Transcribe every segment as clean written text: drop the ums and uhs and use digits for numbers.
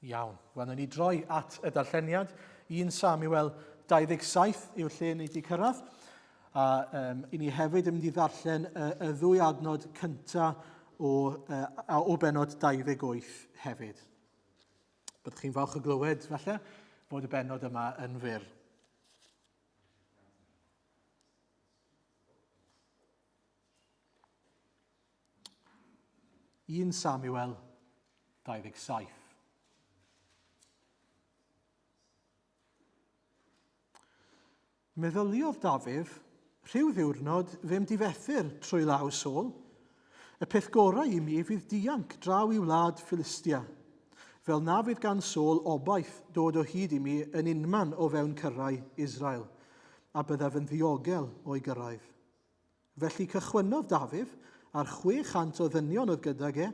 Iawn. Wel, nawn ni droi at y darlleniad. 1 Samuel 27 yw'r lle ni wedi cyrraedd. A um, i ni hefyd yn mynd i ddarllen y, y ddwy adnod cyntaf o, uh, o benod 28 hefyd. Byddwch chi'n falch o glywed, falle, fod y benod yma yn fyr. 1 Samuel 27. Meddyliodd Dafydd, rhyw ddiwrnod fe'm difethir trwy law Saul. Y peth gorau i mi fydd dianc draw i wlad Philistia, fel na fydd gan Saul obaith dod o hyd i mi yn unman o fewn cyrrau Israel, a byddaf yn ddiogel o'i gyrraedd. Felly cychwynnodd Dafydd a'r 600 o ddynion oedd gydag e,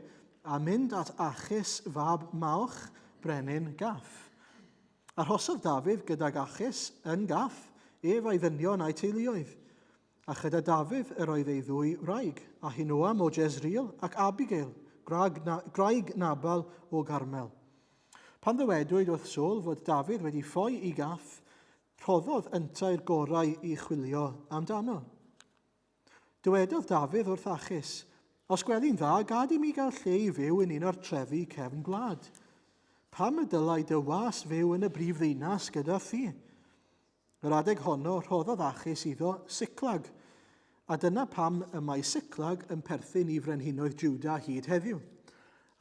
a mynd at Achis fab Maoch, brenin Gath. Arhosodd Dafydd gydag Achis yn Gath, ef a'i ddynion a'i teuluoedd. A chyda Dafydd yr oedd ei ddwy wraig, Ahinoam o Jezreel ac Abigail, gwraig, Na, gwraig Nabal o Garmel. Pan ddywedwyd wrth Saul fod Dafydd wedi ffoi i Gath, Rhoddodd yntau'r gorau i chwilio amdano. Dywedodd Dafydd wrth Achis, Os gweli'n dda, gad i mi gael lle i fyw yn un o'r trefi cefn gwlad. Pam y dylai dy was fyw yn y brif ddinas gyda thi? Yr adeg honno rhoddodd Achis iddo Siclag, a dyna pam y mae Siclag yn perthyn i frenhinoedd Juda hyd heddiw.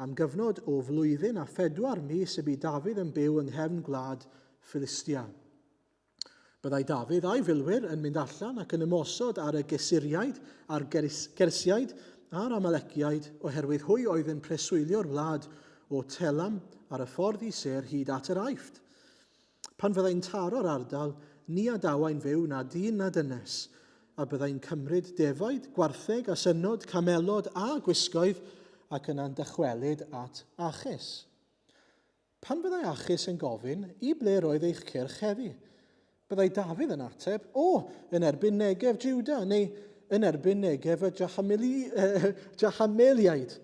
Am gyfnod o flwyddyn a phedwar mis y bu Dafydd yn byw yng nghefn gwlad Philistia. Byddai Dafydd a'i filwyr yn mynd allan ac yn ymosod ar y Gesuriaid, a'r Gersiaid, a'r Amaleciaid, oherwydd hwy oedd yn preswylio'r wlad o Telam ar y ffordd i Ser hyd at yr Aifft. Pan fyddai'n taro'r ardal, ni adawai'n fyw na dyn na dynes, a byddai'n cymryd defaid, gwartheg, asynnod, camelod a gwisgoedd, ac yna'n dychwelyd at Achis. Pan fyddai Achis yn gofyn, I ble roedd eich cyrch heddi? Byddai Dafydd yn ateb, O, yn erbyn Negef Juda, neu yn erbyn Negef y Jahameliaid,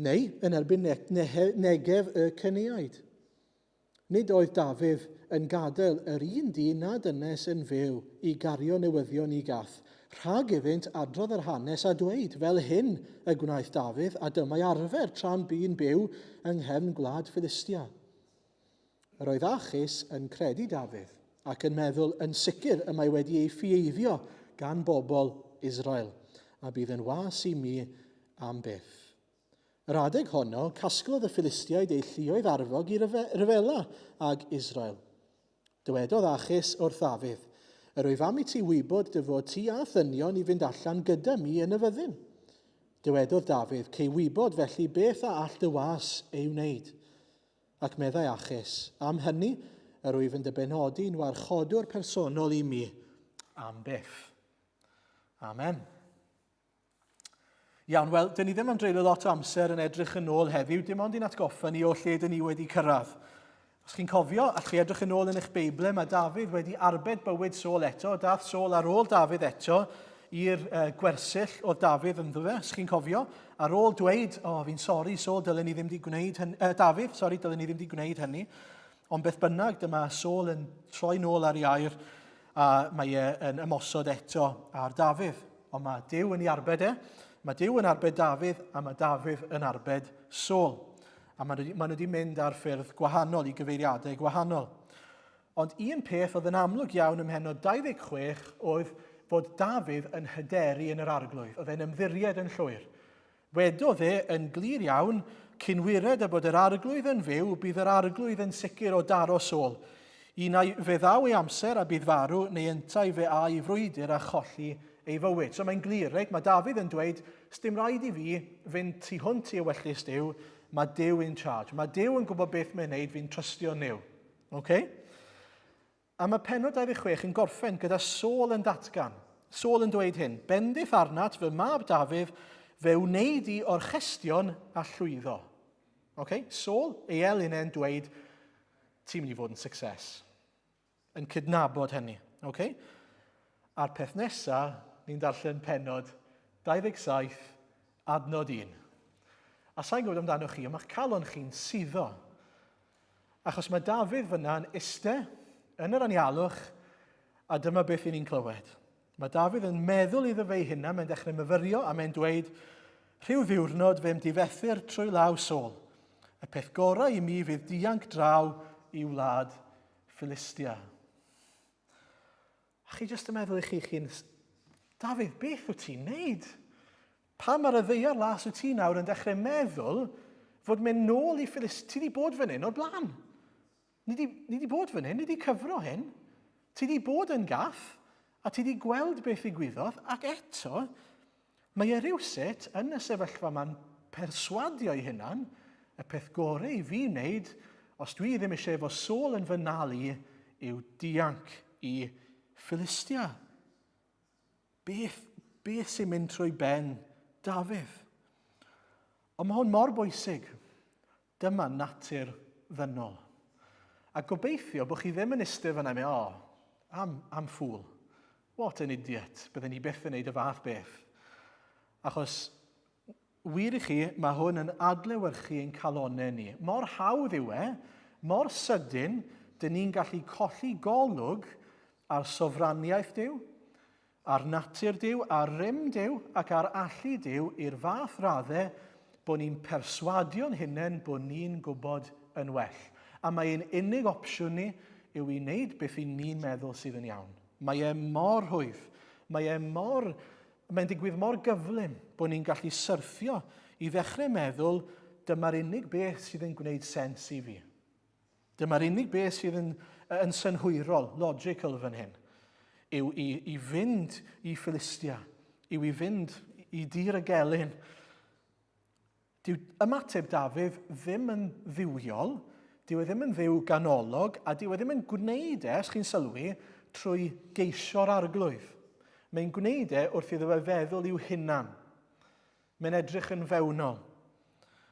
neu yn erbyn Negef y Ceneaid. Nid oedd Dafydd yn gadael yr un dyn na dynes yn fyw i gario newyddion i Gath, rhag iddynt adrodd yr hanes a dweud, Fel hyn y gwnaeth Dafydd, a dyma'i arfer tra'n bu'n byw yng nghefn gwlad Philistia. Yr oedd Achis yn credu Dafydd, ac yn meddwl, Yn sicr y mae wedi ei ffieiddio gan bobl Israel, a bydd yn was i mi am byth. Yr adeg honno, casglodd y Philistiaid eu lluoedd arfog i ryfela ag Israel. Dywedodd Achis wrth Ddafydd, Yr wyf am i ti wybod dy fod ti a thynion i fynd allan gyda mi yn y fyddin. Dywedodd Dafydd, Cei wybod felly beth a all dy was ei wneud. Ac meddai Achis, Am hynny, yr wyf yn dy benodi'n warchodwr personol i mi am byth. Amen. Iawn, wel, dyn ni ddim am dreulio lot o amser yn edrych yn ôl heddiw, dim ond i'n atgoffa ni o lle dyn ni wedi cyrraedd. Os chi'n cofio, allwch chi edrych yn ôl yn eich Beiblau, mae Dafydd wedi arbed bywyd Saul eto. Dath Saul ar ôl Dafydd eto i'r uh, gwersyll oedd Dafydd ynddo fe, os chi'n cofio. Ar ôl dweud, o, oh, fi'n sori Saul, dylen ni ddim wedi gwneud hynny, uh, Dafydd, sori, dylen ni ddim wedi gwneud hynny. Ond beth bynnag, dyma Saul yn troi nôl ar ei air a mae e yn ymosod eto ar Dafydd. Ond mae Duw yn ei arbed e, mae Duw yn arbed Dafydd a mae Dafydd yn arbed Saul. A maen nhw, maen nhw wedi mynd ar ffyrdd gwahanol, i gyfeiriadau gwahanol. Ond un peth oedd yn amlwg iawn ym mhennod 26 oedd fod Dafydd yn hyderu yn yr arglwydd. Oedd e'n ymddiried yn llwyr. Wedodd e yn glir iawn, Cyn wired a bod yr Arglwydd yn fyw, bydd yr Arglwydd yn sicr o daro Saul. Un ai fe ddaw ei amser a bydd farw, neu yntau fe â i frwydr a cholli ei fywyd. So mae'n glir, reit? Mae Dafydd yn dweud, sdim rhaid i fi fynd tu hwnt i ewyllys Duw, mae Duw in charge. Mae Duw yn gwybod beth mae'n neud, fi'n trystio Nuw. Okay? A mae pennod 26 yn gorffen gyda Saul yn datgan. Saul yn dweud hyn, Bendith arnat fy mab Dafydd, fe wnei di orchestion a llwyddo. Okay? Saul, ei elyn e'n dweud, ti'n mynd i fod yn success. Yn cydnabod hynny. Okay? A'r peth nesa, ni'n darllen pennod 27, adnod 1. A sa'n gwybod amdano chi, ond mae'ch calon chi'n suddo. Achos mae Dafydd fyna'n iste yn yr anialwch, a dyma beth i ni'n clywed. Mae Dafydd yn meddwl iddo fe'i hunan, mae'n dechrau myfyrio a mae'n dweud, rhyw ddiwrnod fe'm difethir trwy law Saul. Y peth gorau i mi fydd dianc draw i wlad Philistia. A chi jyst yn meddwl i chi chi'n... Dafydd, beth wyt ti'n neud? Pam ar y ddeiar las wyt ti nawr yn dechrau meddwl fod mynd nôl i Philistia? Ti wedi bod fan hyn o'r blaen. Ni wedi, ni wedi bod fan hyn, ni wedi cyfro hyn. Ti wedi bod yn gath, a ti wedi gweld beth ddigwyddodd, ac eto, mae e rhywsut yn y sefyllfa yma'n perswadio ei hunan, y peth gorau i fi wneud, os dwi ddim eisiau efo Saul yn fy nal i, yw dianc i Philistia. Beth, beth sy'n mynd trwy ben Dafydd? Ond mae hwn mor bwysig. Dyma natur ddynol. A gobeithio bod chi ddim yn eistedd fan'na a mynd, oh, I'm, I'm fool. What an idiot. Bydden ni byth yn neud y fath beth. Achos, wir i chi, mae hwn yn adlewyrchu ein calonnau ni. Mor hawdd yw e, mor sydyn, dyn ni'n gallu colli golwg ar sofraniaeth Duw, Ar natur Duw, ar rym Duw ac ar allu Duw i'r fath raddau bod ni'n perswadio'n hunain bod ni'n gwybod yn well. A mae ein unig opsiwn ni yw i wneud beth i ni'n meddwl sydd yn iawn. Mae e mor rhwydd, mae e mor, mae'n digwydd mor gyflym bod ni'n gallu syrthio i ddechrau meddwl dyma'r unig beth sydd yn gwneud sens i fi. Dyma'r unig beth sydd yn, yn synhwyrol, logical fan hyn, yw i, i fynd i Philistia, yw i fynd i dir y gelyn. Dyw ymateb Dafydd ddim yn ddiwiol, dyw e ddim yn ddiw ganolog, a dyw e ddim yn gwneud e, os chi'n sylwi, trwy geisio'r arglwydd. Mae'n gwneud e wrth iddo fe feddwl i'w hunan. Mae'n edrych yn fewnol.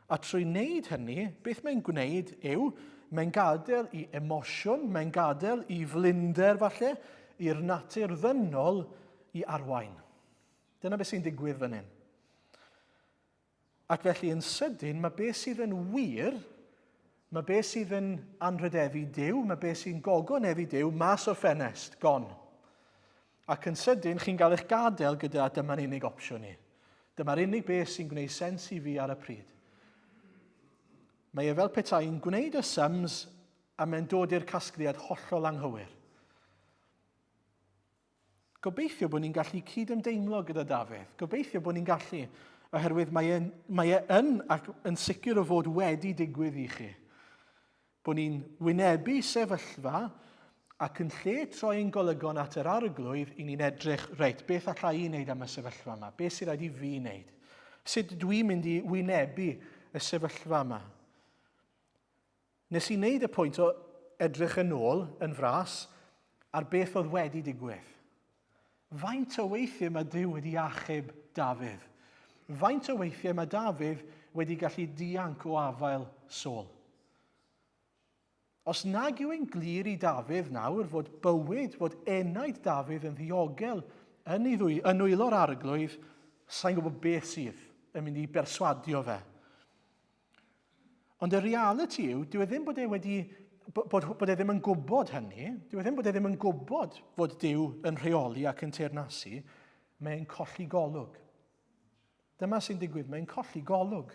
A trwy wneud hynny, beth mae'n gwneud yw, mae'n gadael i emosiwn, mae'n gadael i flinder falle, i'r natur ddynol i arwain. Dyna beth sy'n digwydd fan hyn. Ac felly yn sydyn, mae beth sydd yn wir, mae beth sydd yn anrhydeddu Duw, mae beth sy'n gogoneddu Duw, mas o'r ffenest, gone. Ac yn sydyn, chi'n cael eich gadael gyda dyma'r unig opsiwn i. Dyma'r unig beth sy'n gwneud sens i fi ar y pryd. Mae e fel petai'n gwneud y sums a mae'n dod i'r casgliad hollol anghywir. Gobeithio bod ni'n gallu cyd-ymdeimlo gyda Dafydd. Gobeithio bod ni'n gallu, oherwydd mae e, mae e yn ac yn sicr o fod wedi digwydd i chi. Bod ni'n wynebu sefyllfa ac yn lle troi ein golygon at yr arglwydd, i ni'n edrych, reit, beth allai i wneud am y sefyllfa yma? Beth sydd rhaid i fi wneud? Sut dwi'n mynd i wynebu y sefyllfa yma? Nes i wneud y pwynt o edrych yn ôl yn fras ar beth oedd wedi digwydd. Faint o weithiau mae Duw wedi achub Dafydd? Faint o weithiau mae Dafydd wedi gallu dianc o afael Saul? Os nag yw e'n glir i Dafydd nawr fod bywyd, fod enaid Dafydd yn ddiogel yn ei ddwy, yn nwylo'r arglwydd, sa'n gwybod beth sydd yn mynd i berswadio fe. Ond y realiti yw, dyw e ddim bod e wedi, bod, bod e ddim yn gwybod hynny, dyw e ddim bod e ddim yn gwybod fod Duw yn rheoli ac yn teyrnasu, mae'n colli golwg. Dyma sy'n digwydd, mae'n colli golwg.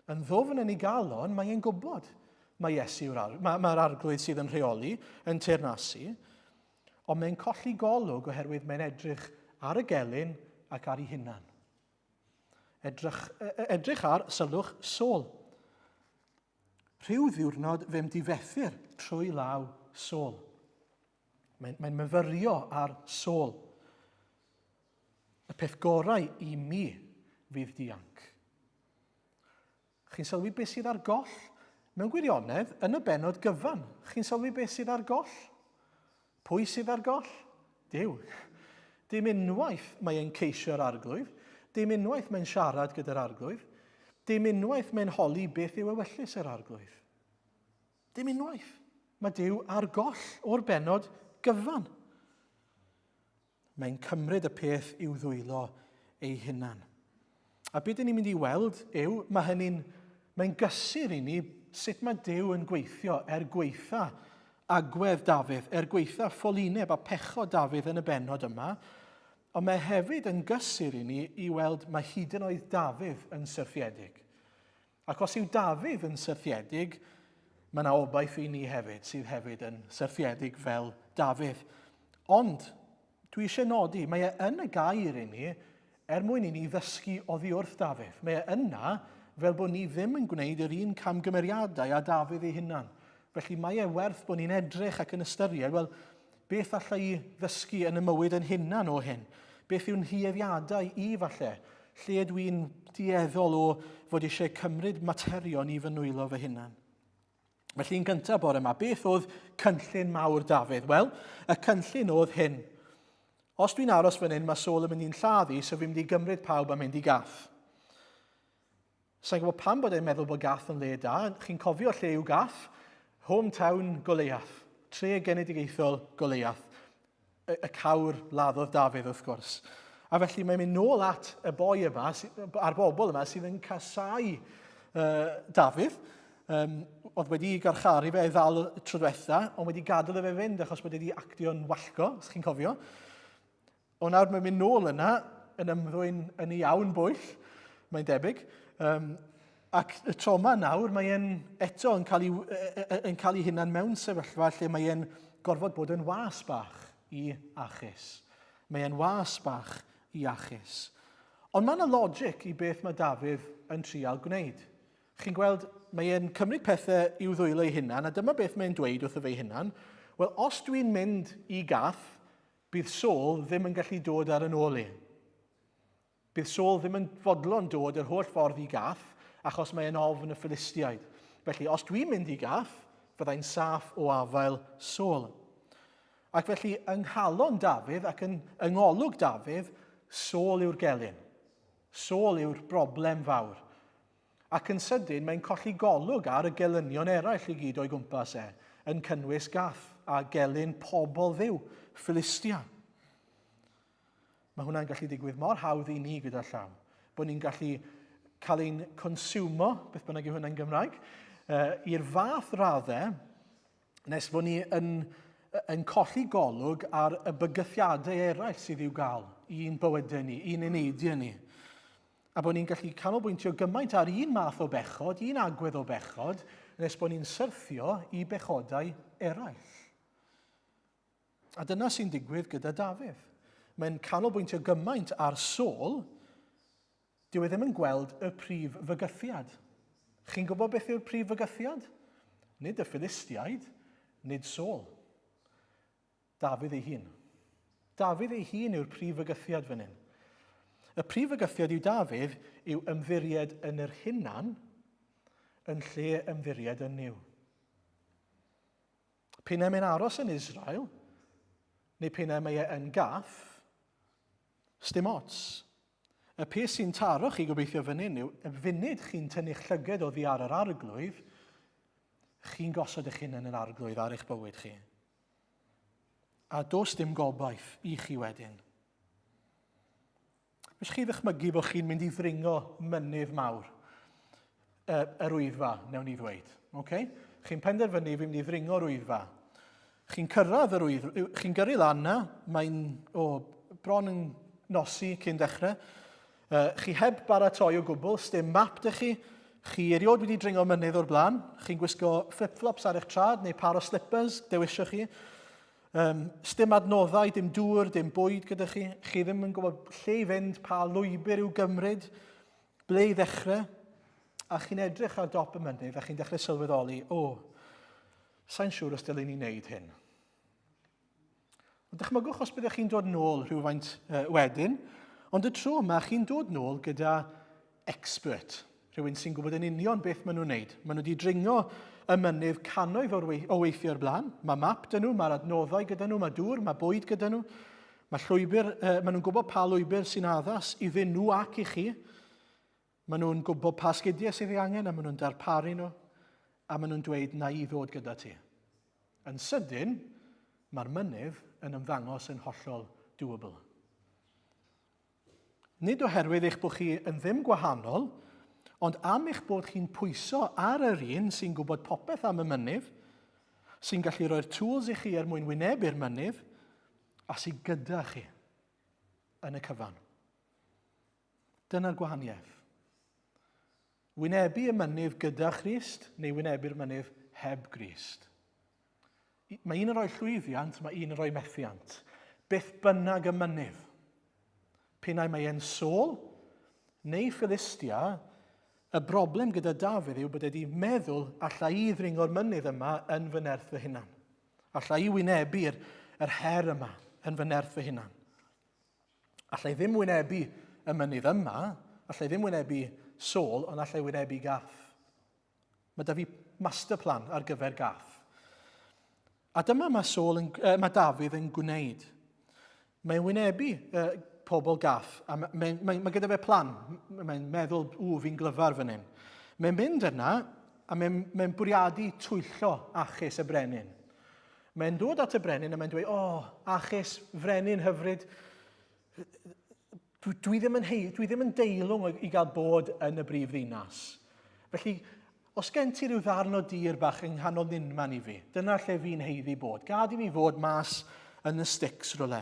Yn ddwfn yn ei galon, mae'n gwybod mae Iesu yw'r ar, mae'r mae arglwydd sydd yn rheoli, yn teyrnasu, ond mae'n colli golwg oherwydd mae'n edrych ar y gelyn ac ar ei hunan. Edrych, e, e, edrych ar, sylwch, Saul. Rhyw ddiwrnod fe'm difethir trwy law Saul. Mae'n mae myfyrio ar Saul. Y peth gorau i mi fydd dianc. Chi'n sylwi beth sydd ar goll? Mewn gwirionedd, yn y bennod gyfan, chi'n sylwi beth sydd ar goll? Pwy sydd ar goll? Duw. Dim unwaith mae e'n ceisio'r arglwydd, dim unwaith mae'n siarad gyda'r arglwydd, dim unwaith mae'n holi beth yw ewyllys yr arglwydd. Dim unwaith. Mae Duw ar goll o'r bennod gyfan. Mae'n cymryd y peth i'w ddwylo ei hunan. A beth dyn ni'n mynd i weld yw, mae hynny'n, mae'n gysur i ni sut mae Duw yn gweithio er gweitha agwedd Dafydd, er gweitha ffolineb a pechod Dafydd yn y bennod yma, ond mae hefyd yn gysur i ni i weld mae hyd yn oed Dafydd yn syrthiedig. Ac os yw Dafydd yn syrthiedig, mae yna obaith i ni hefyd, sydd hefyd yn syrthiedig fel Dafydd. Ond, dwi eisiau nodi, mae e yn y gair i ni er mwyn i ni ddysgu oddi wrth Dafydd. Mae e yna fel bod ni ddim yn gwneud yr un camgymeriadau â Dafydd ei hunan. Felly mae e werth bod ni'n edrych ac yn ystyried, wel, beth alla i ddysgu yn y mywyd yn hunan o hyn? Beth yw'n nhueddiadau i falle? Lle ydw i'n dueddol o fod eisiau cymryd materion i fy nwylo fy hunan? Felly yn gyntaf bore yma, beth oedd cynllun mawr Dafydd? Wel, y cynllun oedd hyn. Os dwi'n aros fan hyn, mae Saul yn mynd i'n lladd i, so fi'n mynd i gymryd pawb a mynd i Gath. Sa'n gwybod pam bod e'n meddwl bod Gath yn le da. Chi'n cofio lle yw Gath? Hometown Goliath. Tre genedigaethol Goliath. Y, y cawr laddodd Dafydd, wrth gwrs. A felly mae'n mynd nôl at y boi yma, a'r bobl yma sydd yn casau Dafydd. Um, oedd wedi garcharu fe ddal tro diwetha, ond wedi gadael e fe fynd achos bod wedi actio'n wallgo, os chi'n cofio. Ond nawr mae'n mynd nôl yna, yn ymddwyn yn ei iawn bwyll, mae'n debyg. Um, ac y tro yma nawr, mae e'n eto yn cael, ei, yn cael ei hunan mewn sefyllfa lle mae e'n gorfod bod yn was bach i Achis. Mae e'n was bach i Achis. Ond mae yna logic i beth mae Dafydd yn trial gwneud. Chi'n gweld, mae e'n cymryd pethau i'w ddwylo ei hunan, a dyma beth mae'n dweud wrtho fe'i hunan. Wel, os dwi'n mynd i Gath, Bydd Saul ddim yn gallu dod ar yn ôl i. Bydd Saul ddim yn fodlon dod yr holl ffordd i Gath, achos mae e'n ofn y Philistiaid. Felly, os dwi'n mynd i Gath, fyddai'n saff o afael Saul. Ac felly, yng nghalon Dafydd ac yn yng ngolwg Dafydd, Saul yw'r gelyn. Saul yw'r broblem fawr. Ac yn sydyn, mae'n colli golwg ar y gelynion eraill i gyd o'i gwmpas e, yn cynnwys Gath a gelyn pobl Dduw, Philistia. Mae hwnna'n gallu digwydd mor hawdd i ni gyda llaw, bod ni'n gallu cael ein consumo, beth bynnag yw hwnna'n Gymraeg, i'r fath raddau nes bod ni yn, yn colli golwg ar y bygythiadau eraill sydd i'w gael i'n bywydau ni, i'n eneidiau ni. A bod ni'n gallu canolbwyntio gymaint ar un math o bechod, un agwedd o bechod, nes bod ni'n syrthio i bechodau eraill. A dyna sy'n digwydd gyda Dafydd. Mae'n canolbwyntio gymaint ar Saul, dyw e ddim yn gweld y prif fygythiad. Chi'n gwybod beth yw'r prif fygythiad? Nid y Philistiaid, nid Saul. Dafydd ei hun. Dafydd ei hun yw'r prif fygythiad fan hyn. Y prif fygythiad yw Dafydd yw ymddiried yn yr hunan yn lle ymddiried yn Nuw. P'un ai mae'n aros yn Israel, neu p'un ai mae e yn Gath, sdim ots. Y peth sy'n taro chi gobeithio fan hyn yw, y funud chi'n tynnu'ch llyged oddi ar yr arglwydd, chi'n gosod eich hunan yn arglwydd ar eich bywyd chi. A does dim gobaith i chi wedyn. Fes chi ddychmygu bod chi'n mynd i ddringo mynydd mawr, yr wyddfa, newn ni ddweud. Okay? Chi'n penderfynu fi'n mynd i ddringo'r wyddfa. Chi'n cyrraedd yr wyddfa, chi'n gyrru lan na, mae'n oh, bron yn nosi cyn dechrau. Chi heb baratoi o gwbl, sdim map dych chi, chi erioed wedi dringo mynydd o'r blaen, chi'n gwisgo flip-flops ar eich trad neu par o slippers, dewisio chi. Um, sdim adnoddau, dim dŵr, dim bwyd gyda chi. Chi ddim yn gwybod lle i fynd, pa lwybr i'w gymryd, ble i ddechrau. A chi'n edrych ar dop y mynydd a chi'n dechrau sylweddoli, o, oh, sa'n siŵr os dylen ni wneud hyn. Ond dychmygwch os byddech chi'n dod nôl rhywfaint uh, wedyn, ond y tro yma chi'n dod nôl gyda expert, rhywun sy'n gwybod yn union beth maen nhw'n wneud. Maen nhw wedi dringo y mynydd cannoedd o weithio o'r blaen. Mae map dyn nhw, mae'r adnoddau gyda nhw, mae dŵr, mae bwyd gyda nhw. Mae llwybr, uh, maen nhw'n gwybod pa lwybr sy'n addas iddyn nhw ac i chi. Maen nhw'n gwybod pa sgidiau sydd ei angen a maen nhw'n darparu nhw a maen nhw'n dweud na i ddod gyda ti. Yn sydyn, mae'r mynydd yn ymddangos yn hollol doable. Nid oherwydd eich bod chi yn ddim gwahanol, Ond am eich bod chi'n pwyso ar yr un sy'n gwybod popeth am y mynydd, sy'n gallu rhoi'r tools i chi er mwyn wynebu'r mynydd, a sy'n gyda chi yn y cyfan. Dyna'r gwahaniaeth. Wynebu y mynydd gyda Christ neu wynebu'r mynydd heb Grist. Mae un yn rhoi llwyddiant, mae un yn rhoi methiant. Beth bynnag y mynydd. P'un ai mae e'n Saul neu Philistia, y broblem gyda Dafydd yw bod e wedi meddwl alla i ddringo'r mynydd yma yn fy nerth fy hunan. Alla i wynebu'r yr her yma yn fy nerth fy hunan. Alla i ddim wynebu y mynydd yma, alla i ddim wynebu Saul, ond alla i wynebu Gath. Mae da fi master plan ar gyfer Gath. A dyma mae, Saul yn, mae Dafydd yn gwneud. Mae'n wynebu pobl Gath, a mae, mae, mae, mae gyda fe plan. Mae'n meddwl, ww, fi'n glyfar fan hyn. Mae'n mynd yna, a mae'n mae bwriadu twyllo Achis y brenin. Mae'n dod at y brenin a mae'n dweud, o, oh, Achis, frenin hyfryd, Dwi, dwi, ddim yn hei, dwi ddim yn deilwng i gael bod yn y brif ddinas. Felly, os gen ti rhyw ddarn o dir bach yng nghanol nunman i fi, dyna lle fi'n heiddi bod. Gad i fi fod mas yn y sticks rhywle.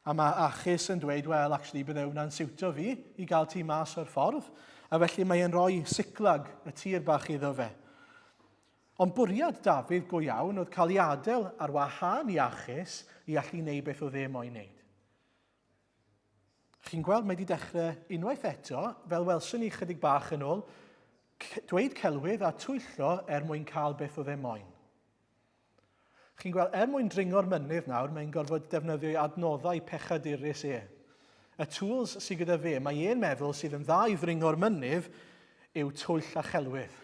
A mae Achis yn dweud, wel, actually, bydde hwnna'n siwto fi i gael ti mas o'r ffordd. A felly mae e'n rhoi siclag y tir bach iddo fe. Ond bwriad Dafydd go iawn oedd cael ei adael ar wahân i Achis i allu wneud beth oedd e moyn wneud. Chi'n gweld, mae wedi dechrau unwaith eto, fel welson ni chydig bach yn ôl, dweud celwydd a twyllo er mwyn cael beth oedd e moyn. Chi'n gweld, er mwyn dringo'r mynydd nawr, mae'n gorfod defnyddio'i adnoddau pechadurus e. Y tools sydd gyda fe, mae e'n meddwl sydd yn dda i ddringo'r mynydd yw twyll a chelwydd.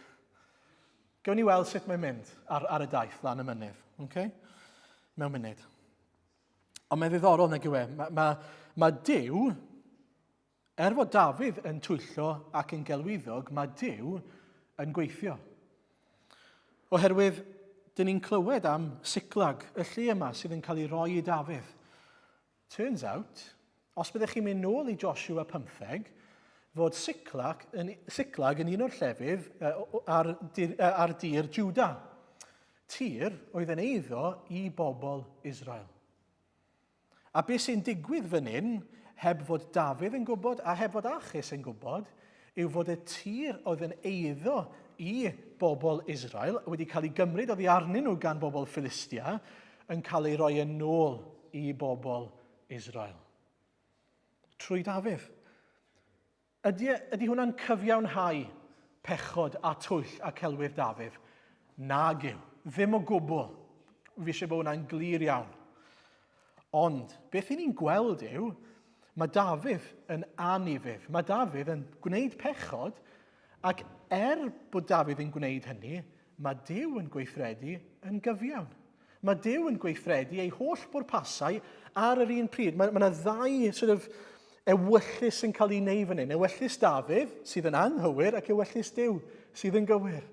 Gawn ni weld sut mae'n mynd ar, ar y daith lan y mynydd. Okay? Mewn munud. Ond mae'n ddiddorol nag yw e. Mae, mae, mae Duw, er fod Dafydd yn twyllo ac yn gelwyddog, mae Duw yn gweithio. Oherwydd, dyn ni'n clywed am Siclag, y lle yma sydd yn cael ei roi i Dafydd. Turns out, os byddech chi'n mynd nôl i Joshua 15, fod Siclag yn, Siclag yn un o'r llefydd ar, ar dir Juda. Tir oedd yn eiddo i bobl Israel. A beth sy'n digwydd fan hyn, heb fod Dafydd yn gwybod a heb fod Achis yn gwybod, yw fod y tir oedd yn eiddo i bobl Israel wedi cael ei gymryd oddi arnyn nhw gan bobl Philistia yn cael ei roi yn ôl i bobl Israel. Trwy Dafydd. Ydy, e, ydy hwnna'n cyfiawnhau pechod a twyll a celwydd Dafydd? Nag yw. Ddim o gwbl. Fi eisiau bod hwnna'n glir iawn. Ond, beth i ni'n gweld yw, mae Dafydd yn anufudd. Mae Dafydd yn gwneud pechod, ac er bod Dafydd yn gwneud hynny, mae Duw yn gweithredu yn gyfiawn. Mae Duw yn gweithredu ei holl bwrpasau ar yr un pryd. Mae, mae yna ddau sort of, ewyllys yn cael ei wneud fan hyn. Ewyllys Dafydd, sydd yn anghywir, ac ewyllys Duw, sydd yn gywir.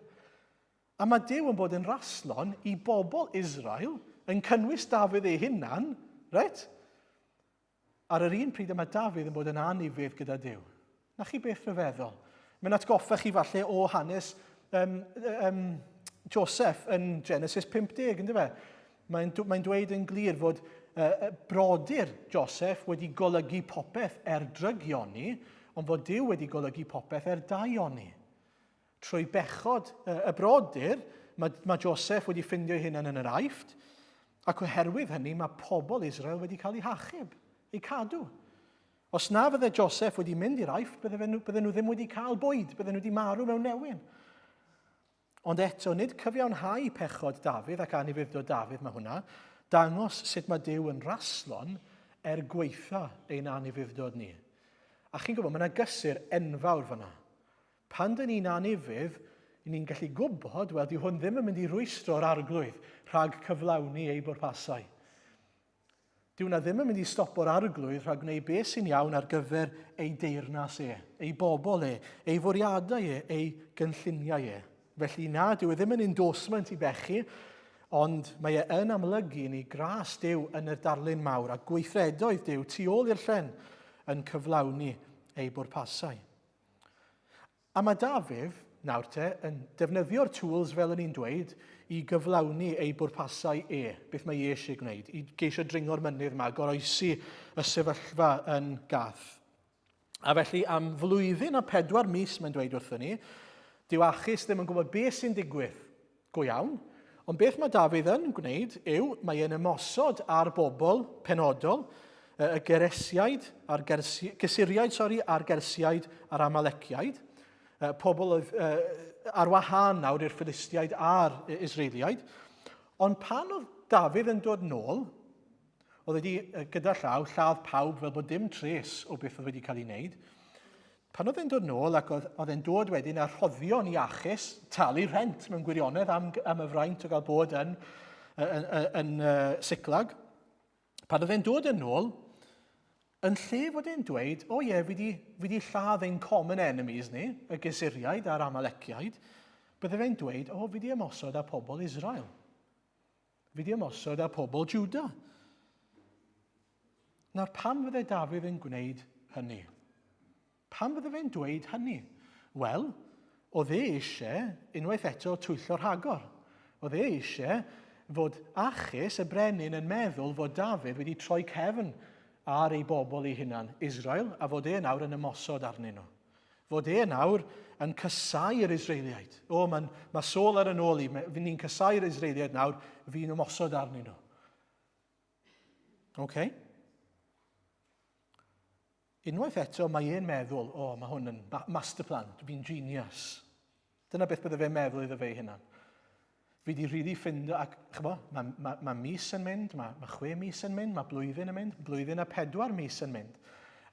A mae Duw yn bod yn raslon i bobl Israel, yn cynnwys Dafydd ei hunan, reit? Ar yr un pryd y mae Dafydd yn bod yn anufudd gyda Duw. Na chi beth rhyfeddol. Mae'n atgoffa chi falle o hanes um, um, Joseph yn Genesis 50, ynddo fe? Mae'n mae dweud yn glir fod uh, brodyr Joseph wedi golygu popeth er drygioni, ond fod Duw wedi golygu popeth er daioni. Trwy bechod y brodyr, mae, mae Joseph wedi ffindio ei hunan yn yr Aifft, ac oherwydd hynny mae pobl Israel wedi cael eu hachub, eu cadw. Os na fydde Joseph wedi mynd i'r Aifft, bydde nhw, bydde nhw ddim wedi cael bwyd, bydde nhw wedi marw mewn newyn. Ond eto, nid cyfiawnhau pechod Dafydd ac anufudd-dod Dafydd mae hwnna, dangos sut mae Duw yn raslon er gweitha ein anufudd-dod ni. A chi'n gwybod, mae yna gysur enfawr fyna. Pan dyn ni'n anufudd, i ni'n gallu gwybod, wel, dyw hwn ddim yn mynd i rwystro'r arglwydd rhag cyflawni ei bwrpasau. Dyw hwnna ddim yn mynd i stopo'r arglwydd rhag gwneud beth sy'n iawn ar gyfer ei deyrnas e, ei bobl e, ei fwriadau e, ei gynlluniau e. Felly na, dyw e ddim yn endorsement i bechu, ond mae e yn amlygu ni gras Duw yn y darlun mawr a gweithredoedd Duw tu ôl i'r llen yn cyflawni ei bwrpasau. A mae Dafydd, nawr te, yn defnyddio'r tools, fel o'n i'n dweud, i gyflawni ei bwrpasau e, beth mae e eisiau gwneud, i geisio dringo'r mynydd yma, goroesi y sefyllfa yn Gath. A felly am flwyddyn a pedwar mis, mae'n dweud wrthyn ni, dyw Achis ddim yn gwybod beth sy'n digwydd go iawn, ond beth mae Dafydd yn gwneud yw mae e'n ymosod ar bobl penodol, y Geresiaid, a'r Gersi, Gesuriaid, sori, a'r Gersiaid a'r Amaleciaid, pobl oedd ar wahân nawr i'r Philistiaid a'r Israeliaid. Ond pan oedd Dafydd yn dod nôl, Oedd wedi, gyda llaw, lladd pawb fel bod dim tres o beth oedd wedi cael ei wneud. Pan oedd e'n dod nôl ac oedd, oedd e'n dod wedyn â rhoddion iachus, talu rhent mewn gwirionedd am, am y fraint o gael bod yn, yn, yn, yn uh, Siclag. Pan oedd e'n dod yn ôl, yn lle fod e'n dweud, o ie, fi di, fi di lladd ein common enemies ni, y Gesuriaid a'r Amaleciaid, bydde fe'n dweud, o, fi di ymosod ar pobl Israel. Fi di ymosod ar pobl Juda. Nawr, pam fydde Dafydd yn gwneud hynny? Pam fydde fe'n dweud hynny? Wel, oedd e eisiau, unwaith eto, twyllo rhagor. Oedd e eisiau fod Achis, y brenin, yn meddwl fod Dafydd wedi troi cefn ar ei bobl ei hunan, Israel, a fod e nawr yn ymosod arnyn nhw. Fod e nawr yn casáu'r Israeliaid. O, mae'n ma Saul ar yn ôl i, ni'n casáu'r Israeliaid nawr, fi'n ymosod arnyn nhw. OK? Unwaith eto, mae e'n meddwl, o, oh, mae hwn yn master plan, fi'n genius. Dyna beth bydde fe'n meddwl iddo fe ei hunan. Fi di rili really ffindo, ac chybo, mae, mae, mae mis yn mynd, mae, mae chwe mis yn mynd, mae blwyddyn yn mynd, blwyddyn a pedwar mis yn mynd.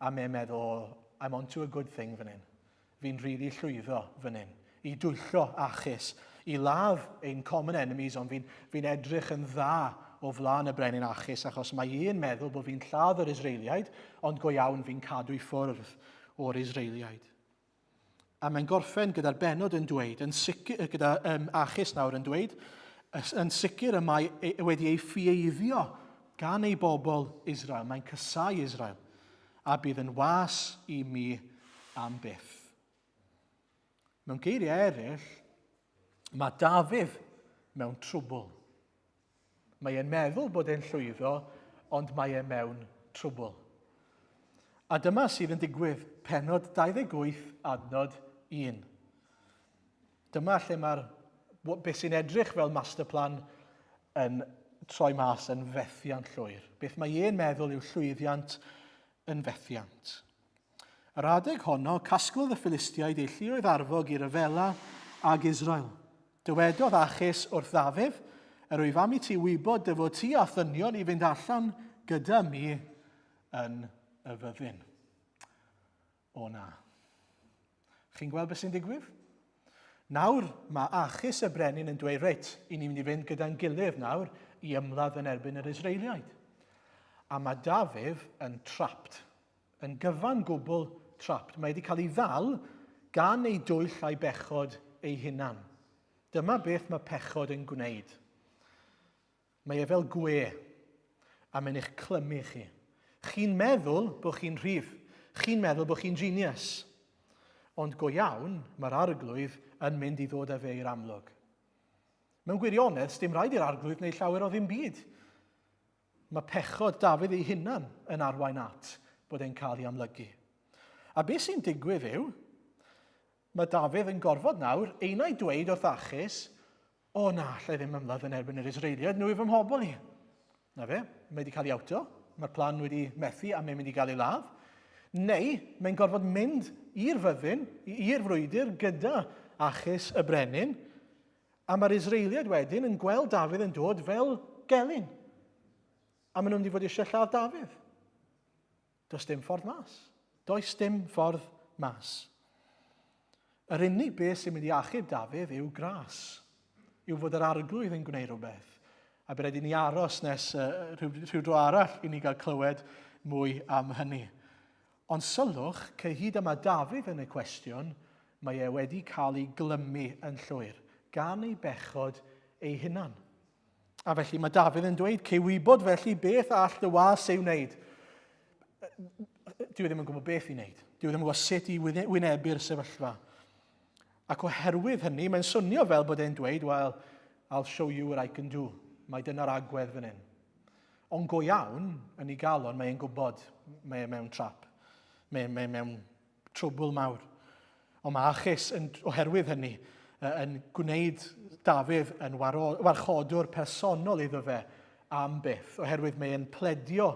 A mae'n meddwl, oh, I'm on to a good thing fan hyn. Fi'n rili really llwyddo fan hyn. I dwyllo Achis, i ladd ein common enemies, ond fi'n fi edrych yn dda o flaen y brenin Achis, achos mae e'n meddwl bod fi'n lladd yr Israeliaid, ond go iawn fi'n cadw i ffwrdd o'r Israeliaid. A mae'n gorffen gyda'r bennod yn dweud, yn sicr, gyda um, Achis nawr yn dweud, yn sicr y mae e, wedi ei ffieiddio gan ei bobl Israel. Mae'n cysau Israel a bydd yn was i mi am byth. Mewn geiriau eraill, mae Dafydd mewn trwbl. Mae e'n meddwl bod e'n llwyddo, ond mae e mewn trwbl. A dyma sydd yn digwydd, penod 28, adnod 1. Dyma lle mae'r beth sy'n edrych fel master plan yn troi mas yn fethiant llwyr. Beth mae e'n meddwl yw llwyddiant yn fethiant. Yr adeg honno, casglodd y Philistiaid eu lluoedd arfog i ryfela ag Israel. Dywedodd Achis wrth Ddafydd, Yr wyf am i ti wybod dy fod ti a thynion i fynd allan gyda mi yn y fyddin. O na. Chi'n gweld beth sy'n digwydd? Nawr mae Achis y brenin yn dweud, reit, i ni'n mynd i fynd gyda'n gilydd nawr i ymladd yn erbyn yr Israeliaid. A mae Dafydd yn trapped. Yn gyfan gwbl trapped. Mae wedi cael ei ddal gan ei dwyll a'i bechod ei hunan. Dyma beth mae pechod yn gwneud. Mae e fel gwe, a mae'n eich clymu chi. Chi'n meddwl bod chi'n rhydd. Chi'n meddwl bod chi'n genius. Ond go iawn, mae'r arglwydd yn mynd i ddod â fe i'r amlwg. Mewn gwirionedd, dim rhaid i'r arglwydd wneud llawer o ddim byd. Mae pechod Dafydd ei hunan yn arwain at bod e'n cael ei amlygu. A beth sy'n digwydd yw, mae Dafydd yn gorfod nawr einau dweud wrth Achis, o na, allai ddim ymladd yn erbyn yr Israeliaid, nhw yw fy mhobl i. Na fe, mae wedi cael ei awto, mae'r plan wedi methu a mae'n mynd i gael ei ladd. Neu mae'n gorfod mynd i'r fyddin, i'r frwydr gyda Achis y brenin, A mae'r Israeliaid wedyn yn gweld Dafydd yn dod fel gelyn. A maen nhw'n mynd i fod eisiau lladd Dafydd. Does dim ffordd mas. Does dim ffordd mas. Yr unig beth sy'n mynd i achub Dafydd yw gras. Yw fod yr arglwydd yn gwneud rhywbeth. A bydd rhaid i ni aros nes uh, rhyw, rhyw dro arall i ni gael clywed mwy am hynny. Ond sylwch, cyhyd â mae Dafydd yn y cwestiwn, mae e wedi cael ei glymu yn llwyr gan ei bechod ei hunan. A felly mae Dafydd yn dweud, cei wybod felly beth all dy was ei wneud. Dyw e ddim yn gwybod beth i wneud. Dyw e ddim yn gwybod sut i wynebu'r sefyllfa. Ac oherwydd hynny, mae'n swnio fel bod e'n dweud, well, I'll show you what I can do. Mae dyna'r agwedd fan hyn. Ond go iawn, yn ei galon, mae'n gwybod mae e mewn trap. Mae, mae e mewn trwbl mawr. Ond mae Achis, yn, oherwydd hynny, yn gwneud Dafydd yn warchodwr personol iddo fe am byth, oherwydd mae'n pledio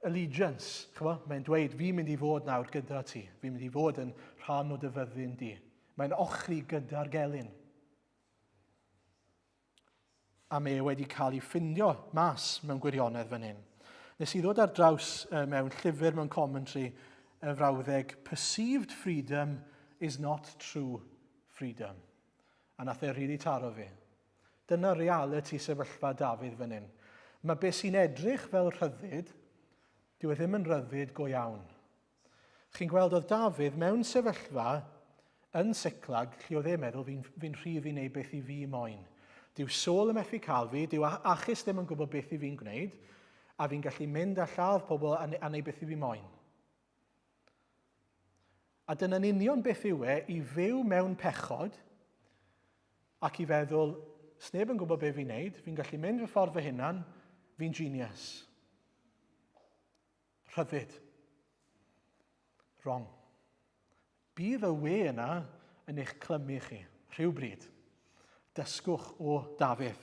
allegiance. Chymod? Mae'n dweud, fi'n mynd i fod nawr gyda ti. Fi'n mynd i fod yn rhan o dy fyddin di. Mae'n ochri gyda'r gelyn. A mae e wedi cael ei ffindio mas mewn gwirionedd fan hyn. Nes i ddod ar draws mewn llyfr, mewn commentary, y frawddeg Perceived freedom is not true freedom. A nath e rili really taro fi. Dyna realiti sefyllfa Dafydd fan hyn. Mae beth sy'n edrych fel rhyddid, dyw e ddim yn rhyddid go iawn. Chi'n gweld oedd Dafydd mewn sefyllfa yn Siclag lle oedd e'n meddwl fi'n fi rhydd i wneud beth i fi moyn. Dyw Saul yn methu cael fi, dyw Achis ddim yn gwybod beth i fi'n gwneud, a fi'n gallu mynd a lladd pobl a, a wneud beth i fi moyn. A dyna'n union beth yw e i fyw mewn pechod ac i feddwl, sneb yn gwybod beth fi'n neud, fi'n gallu mynd fy ffordd fy hunan, fi'n genius. Rhyddid. Wrong. Bydd y we yna yn eich clymu chi, rhywbryd. Dysgwch o Dafydd.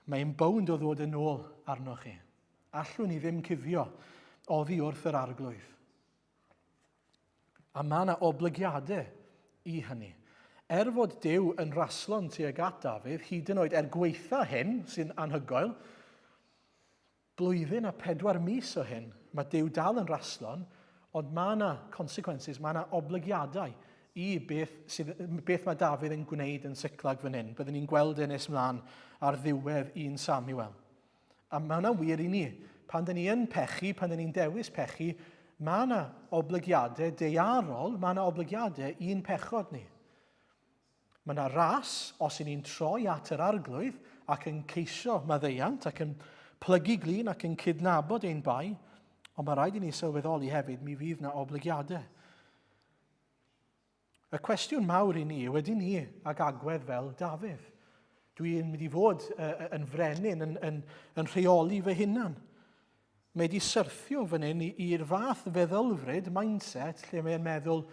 Mae'n bownd o ddod yn ôl arnoch chi. Allwn ni ddim cuddio oddi wrth yr arglwydd. A mae yna oblygiadau i hynny. Er fod Duw yn raslon tuag at Dafydd, hyd yn oed er gweitha hyn, sy'n anhygoel, blwyddyn a pedwar mis o hyn, mae Duw dal yn raslon, ond mae yna consequences, mae yna oblygiadau i beth, sydd, beth mae Dafydd yn gwneud yn Siclag fan hyn. Byddwn ni'n gweld e nes mlaen ar ddiwedd 1 Samuel. A mae hwnna'n wir i ni. Pan dyn ni yn pechu, pan dyn ni'n dewis pechu, mae yna oblygiadau deiarol, mae yna oblygiadau i'n pechod ni. Mae yna ras, os y'n ni'n troi at yr arglwydd ac yn ceisio maddeuant ac yn plygu glin ac yn cydnabod ein bai, ond mae rhaid i ni sylweddoli hefyd mi fydd yna oblygiadau. Y cwestiwn mawr i ni yw, ydy ni ag agwedd fel Dafydd? Dwi'n mynd i fod yn frenin, yn, yn, yn rheoli fy hunan. Mae wedi syrthio fan hyn i'r fath feddylfryd, mindset, lle mae'n meddwl,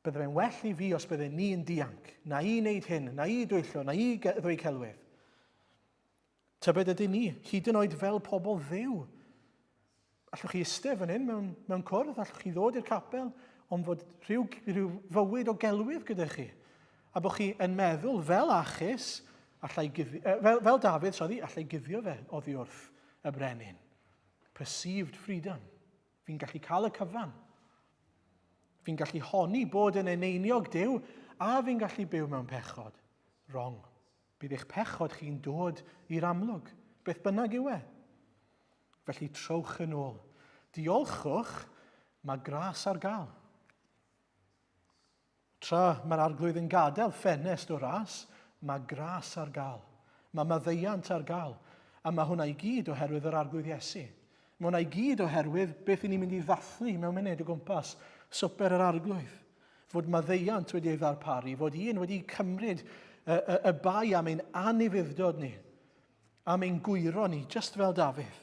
bydde fe'n well i fi os bydde ni'n dianc. Na i wneud hyn, na i dwyllo, na i ddweud celwydd. Tybed ydyn ni, hyd yn oed fel pobl ddew. Allwch chi eistedd fan hyn mewn, mewn cwrdd, allwch chi ddod i'r capel, ond fod rhyw, rhyw fywyd o gelwydd gyda chi. A bod chi yn meddwl fel Achis, allai guddio, fel, fel Dafydd, sori, allai guddio fe oddi wrth y brenin. Perceived freedom. Fi'n gallu cael y cyfan. Fi'n gallu honni bod yn eneiniog Duw a fi'n gallu byw mewn pechod. Wrong. Bydd eich pechod chi'n dod i'r amlwg, beth bynnag yw e. Felly trowch yn ôl. Diolchwch, mae gras ar gael. Tra mae'r arglwydd yn gadael ffenest o ras, mae gras ar gael. Mae maddeuant ar gael. A mae hwnna i gyd oherwydd yr arglwydd Iesu. Mae hwnna i gyd oherwydd beth i ni'n mynd i ddathlu mewn munud o gwmpas swper yr arglwydd. Fod maddeuant wedi ei ddarparu, fod un wedi cymryd y, y, y bai am ein anufudd-dod ni, am ein gwyro ni, just fel Dafydd.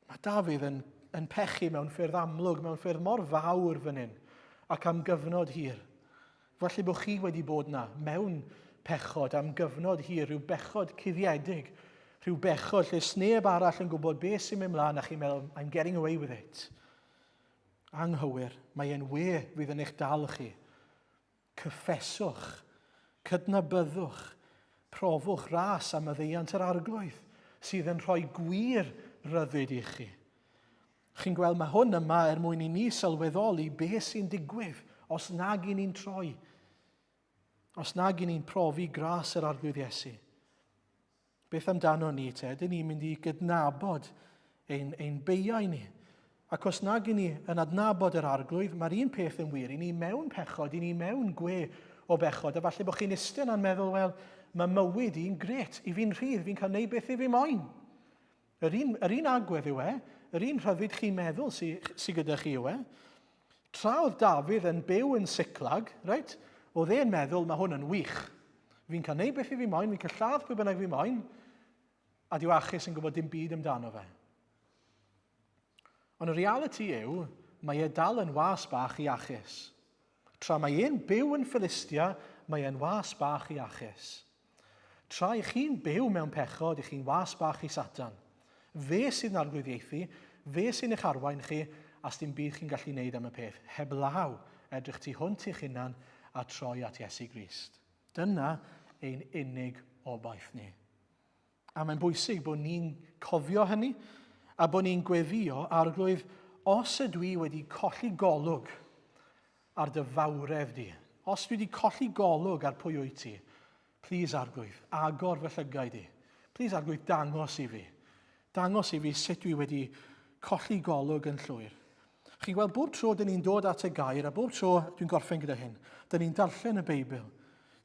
Mae Dafydd yn, yn pechu mewn ffyrdd amlwg, mewn ffyrdd mor fawr fan hyn, ac am gyfnod hir. Falle bod chi wedi bod na mewn pechod am gyfnod hir, rhyw bechod cuddiedig, rhyw bechod lle sneb arall yn gwybod beth sy'n mynd mlaen a chi'n meddwl, I'm getting away with it. Anghywir, mae e'n we fydd yn eich dal chi. Cyffeswch, cydnabyddwch, profwch ras a maddeuant yr arglwydd sydd yn rhoi gwir ryddid i chi. Chi'n gweld, mae hwn yma er mwyn i ni sylweddoli beth sy'n digwydd os nag i ni'n troi, os nag i ni'n profi gras yr arglwydd Iesu. Beth amdano ni te? Ydyn ni'n mynd i gydnabod ein, ein beiau ni? Ac os nag i ni yn adnabod yr arglwydd, mae'r un peth yn wir. I ni mewn pechod, i ni mewn gwe o bechod. A falle bod chi'n iste yna'n meddwl, wel, mae mywyd i'n gret, i fi'n rhydd, fi'n cael neud beth i fi moyn. Yr un, yr un agwedd yw e, yr un rhyddid chi'n meddwl sy, sy gyda chi yw e. Tra oedd Dafydd yn byw yn Siclag, reit, Oedd e'n meddwl, mae hwn yn wych. Fi'n cael neud beth i fi moyn, fi'n cael lladd pwy bynnag fi moyn, a dyw Achis yn gwybod dim byd amdano fe. Ond y realiti yw, mae e dal yn was bach i Achis. Tra mae e'n byw yn Philistia, mae e'n was bach i Achis. Tra i chi'n byw mewn pechod, i chi'n was bach i Satan. Fe sydd yn arglwyddiaethu, fe sy'n eich arwain chi, a sdim byd chi'n gallu wneud am y peth, heblaw edrych tu hwnt i'ch hunan a troi at Iesu Grist. Dyna ein unig obaith ni. A mae'n bwysig bod ni'n cofio hynny a bod ni'n gweddio, Arglwydd, os ydw i wedi colli golwg ar dy fawredd di, os dwi wedi colli golwg ar pwy wyt ti, plîs Arglwydd, agor fy llygaid i. Plîs Arglwydd, dangos i fi. Dangos i fi sut dwi wedi colli golwg yn llwyr. Chi'n gweld, bob tro dyn ni'n dod at y gair, a bob tro dwi'n gorffen gyda hyn, dyn ni'n darllen y Beibl,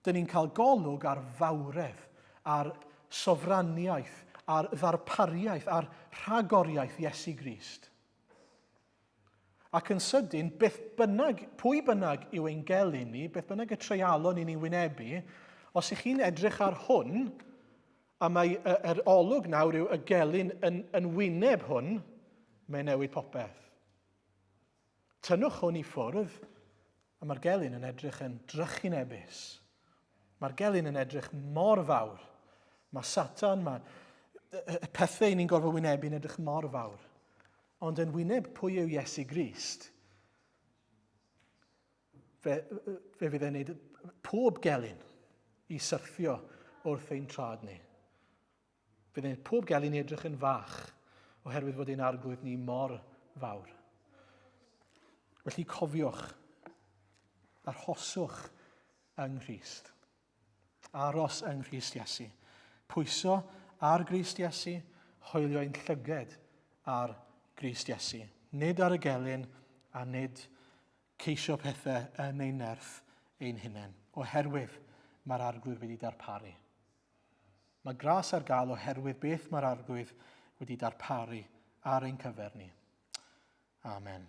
dyn ni'n cael golwg ar fawredd, ar sofraniaeth, ar ddarpariaeth, ar rhagoriaeth Iesu Grist. Ac yn sydyn, beth bynnag, pwy bynnag yw ein gelyn ni, beth bynnag y treialon i ni'n wynebu, os ych chi'n edrych ar hwn, A mae yr olwg nawr yw y gelyn yn, yn wyneb hwn, mae'n newid popeth. Tynnwch hwn i ffwrdd, a mae'r gelyn yn edrych yn drychinebus. Mae'r gelyn yn edrych mor fawr. Mae Satan, mae y pethau ni'n gorfod wynebu yn edrych mor fawr. Ond yn wyneb pwy yw Iesu Grist, Fe, fe fydd e'n gwneud pob gelyn i syrthio wrth ein trad ni. Fydd e'n gwneud pob gelyn i edrych yn fach oherwydd fod ein arglwydd ni mor fawr. Felly cofiwch, arhoswch yng Nghrist. Aros yng Nghrist Iesu. Pwyso ar Grist Iesu, hoelio ein llyged ar Grist Iesu. Nid ar y gelyn a nid ceisio pethau yn ein nerth ein hunain, oherwydd mae'r Arglwydd wedi darparu. Mae gras ar gael oherwydd beth mae'r Arglwydd wedi darparu ar ein cyfer ni. Amen.